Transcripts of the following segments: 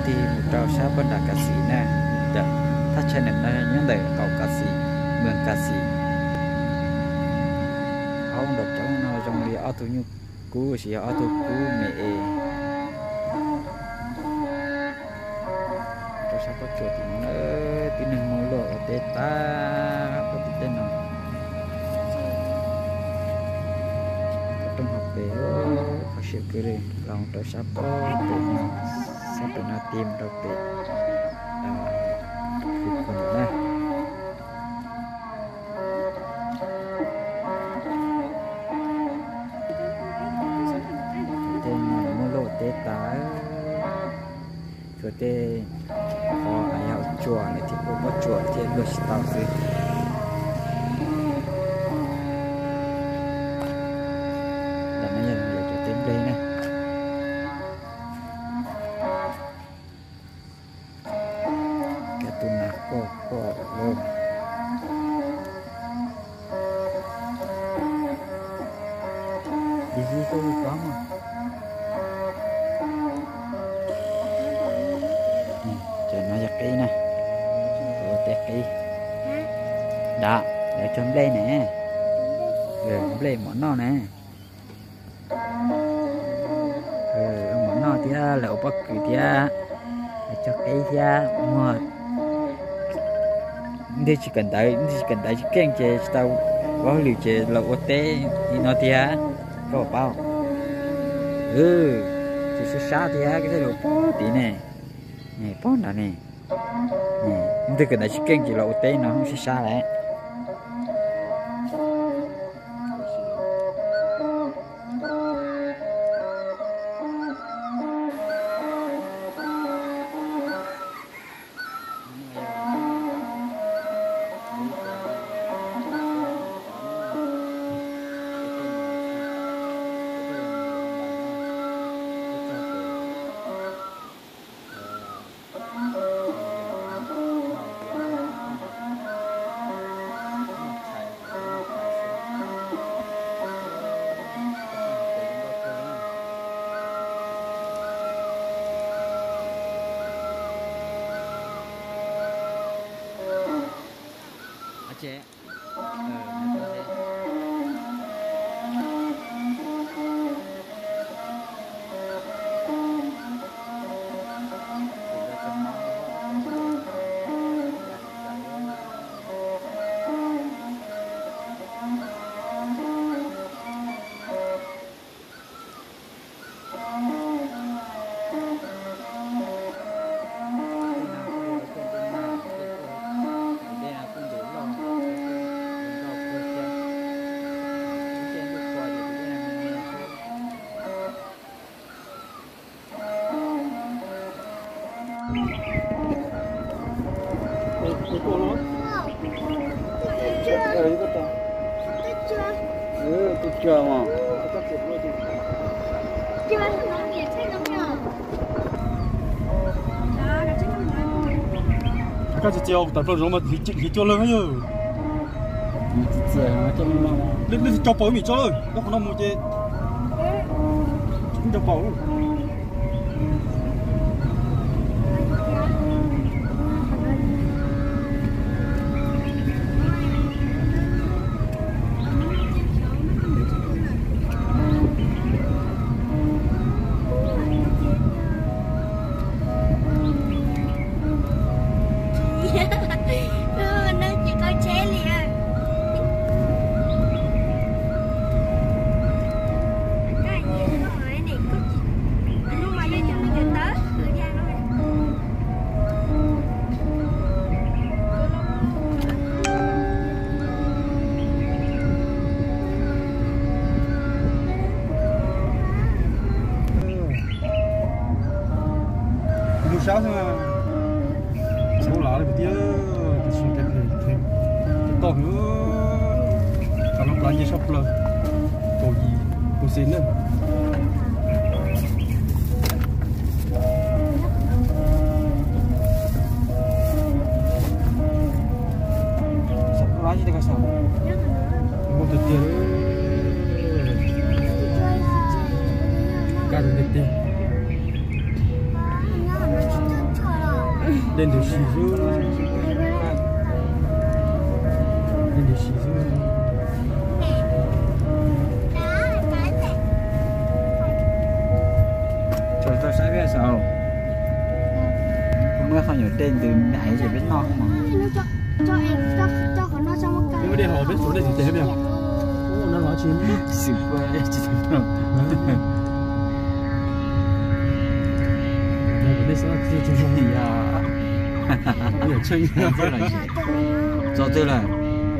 Tig mus rau sab pab nram Kas Xis na, thaj chaw ntawm no nyob ntawm qaum Kas Xis, moos Kas Xis. Hauv nram coob no zoo li ob tug nyuj kub, tsis yog ob tug kub me es. Rau sab pob tsuas tim no, tib neeg muaj luaj ua teb tag pob tim tej no. Rooj hauv pes, qhov siab kawg li, los rau sab pob pem no, sab pem no tig mus rau pem, khw khw ntawm na. Tej no muaj luaj ua teb tas, tshuav tej qhov yog tsuas lawm thiaj ua pob tsuas thiaj luag tsis tau xwb. Ntawm no yog cov teb nplej na. Kab tus nas quaj quaj lawm. Ib yig tuaj lub pob mas. Ces no yog qib na, ua teb qib. Dam, lawv cog nplej ne, nplej mov noj ne. Mov noj thiab lawv ua pob kws thiab, lawv cog qib thiab muag. Ntej tsis kawm ntawv, ntej tsis kawm ntawv tsis keej ces tsis tau ua hauj lwm ces los ua teb li no thiab, koj puas paub? Tsis sib sab thiab, koj thiaj li ua pob tid ne. Pob nrad ne. Ntej kawm ntawv tsis keej ces los ua teb no sib sab lawm. Koj txiv txiv tawm plaws zoov mas hliv cuag lawg yog. Leej twg tso paus ib mis tso lawm, koj qhov no mus ces tso paus. Nws tsis kho tsheb li. Mus sab xwb, sab ua lav li tiag, tab sis toj hwv, cov no plav nce sab plaws, kaum yim, kaum xees na. Saum ua lav tsis tau, saum ua tiag tiag, kaj tiag tiag. Dej ntws si xwb. Dej ntws si xwb. Tau saib peb saud. Muab qhov nyuam dej ntws me aiv ces peb noj mas. Peb muab dej haus peb saud dej ntws ces peb. Xwm kua tsis tau. Txog twg lawm?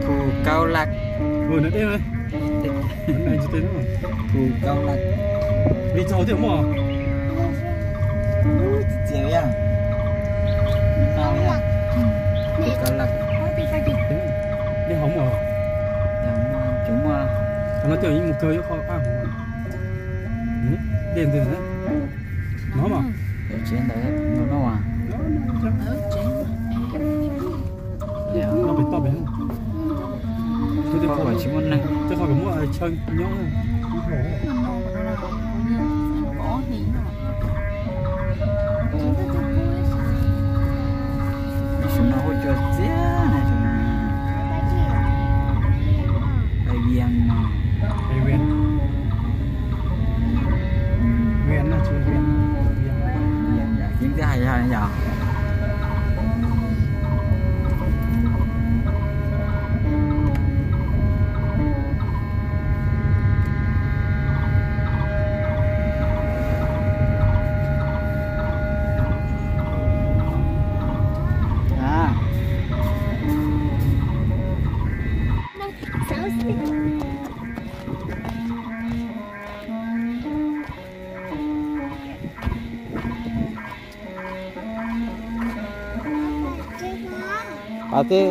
Phu Kaub Laj. Phu Kaub Laj. Li txog thiab muaj. Txias yog. Phu Kaub Laj. Dej haus muaj. Tseem muaj. Qhov no coj yeej mus kawg yuav qhov qab hauv. Dej ntws na. No mas. Tsev ntawd no no. No pem toj pem. Tej qhov kom muaj chaw nyob. Tam sim no hu cua txiab na. Pais Vias no. Vias no, Vias no, Vias no. Vias yom, Vias yom. Pais tej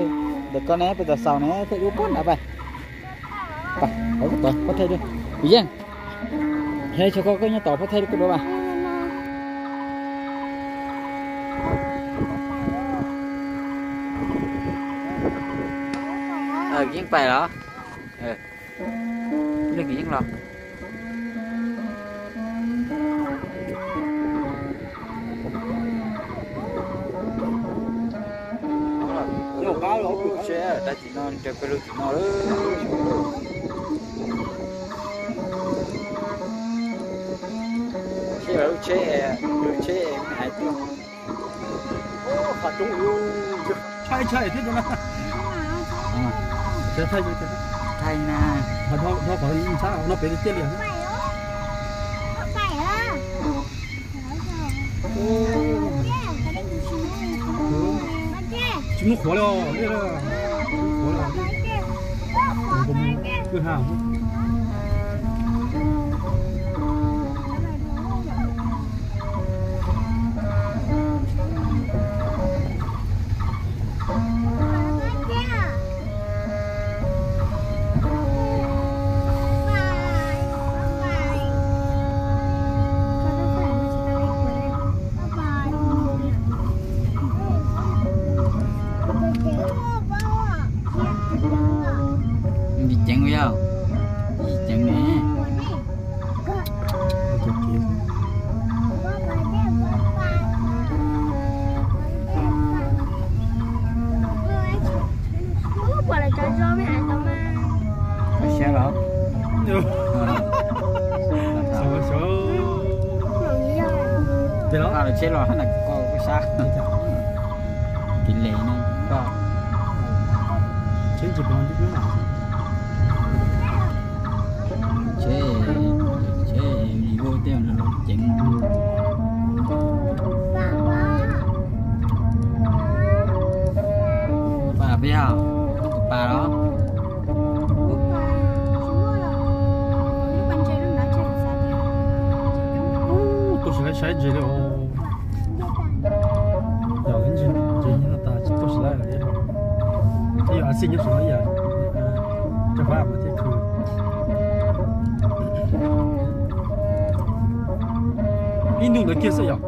ntawm ko ne, pais tom xaus ne, thiaj ua pab na pais. Pais, pab thaij, pab thaij. Kuv yeej hle tso, koj nyob tom pab thaij koj dua pais. Yeej pais los? Leej twg yeej los? Lub tsheb daim tim no nrog peb lub tim no lawm. Seb lub tsheb, lub tsheb hais tias, qhov coob, tsheb tsheb thiab cov na. Tsheb thaij, thaij na. Dhau qhov ntxhab no pem tiaj lias. Tsis muaj qhuav li os, tsis muaj qhuav li. Kwj ha. Tsis ceev yog, tsis ceev ne. Xyov los, xyov, xyov. Peb los, peb los hab na, koj sab. Kis les no koj. Tsheb tsis pom tib hnub na. Tsheb, tsheb Vivo tej los ceev. Pab peb os, tus pab los. Tuaj tsis laib saib ntses li os. Yog ntses no tas tsis tuaj tsis laib lawm. Yog xij nyob saum no ib yam, rau qab mas thiaj khwv. Ib ntus ntawd kiag xwb yom.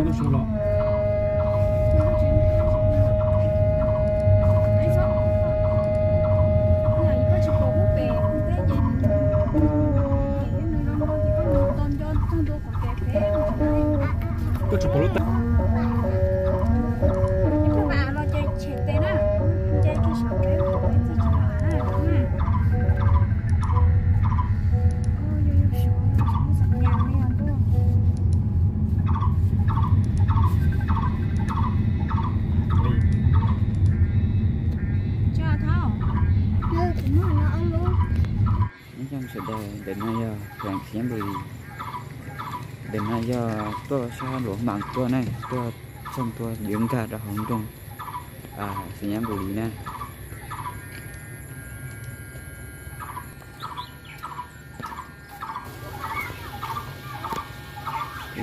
Los, los, los. Ntawm no yog xeev Xais Nyab Npus Lis. Ntawm no yog tuaj sab Luam Maas tuaj ne, tuaj txog tuaj yuav nkag rau hauv nroog Xais Nyab Npus Lis na.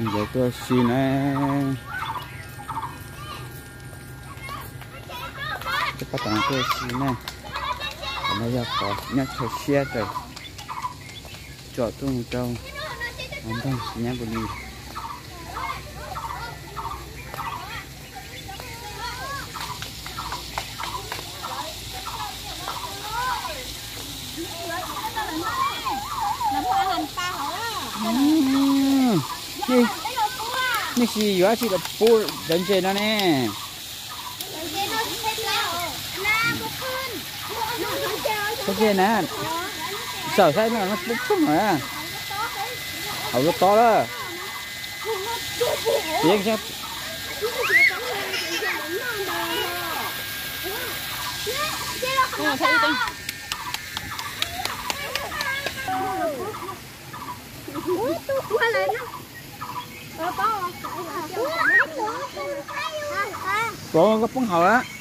Ntawd tuaj si na. Pab tom no tuaj si na. Qhov no yog qhov nyob chaw siab raws tsom tuaj mus rau nroog Xais Nyab Npus Lis. Nej tsis yuav tsis los pub lawv ntses no ne. Saib ntses na, saum saib no, no pub pheej na. Hauv lub tob lawm. Pov koj poob hauv lawm.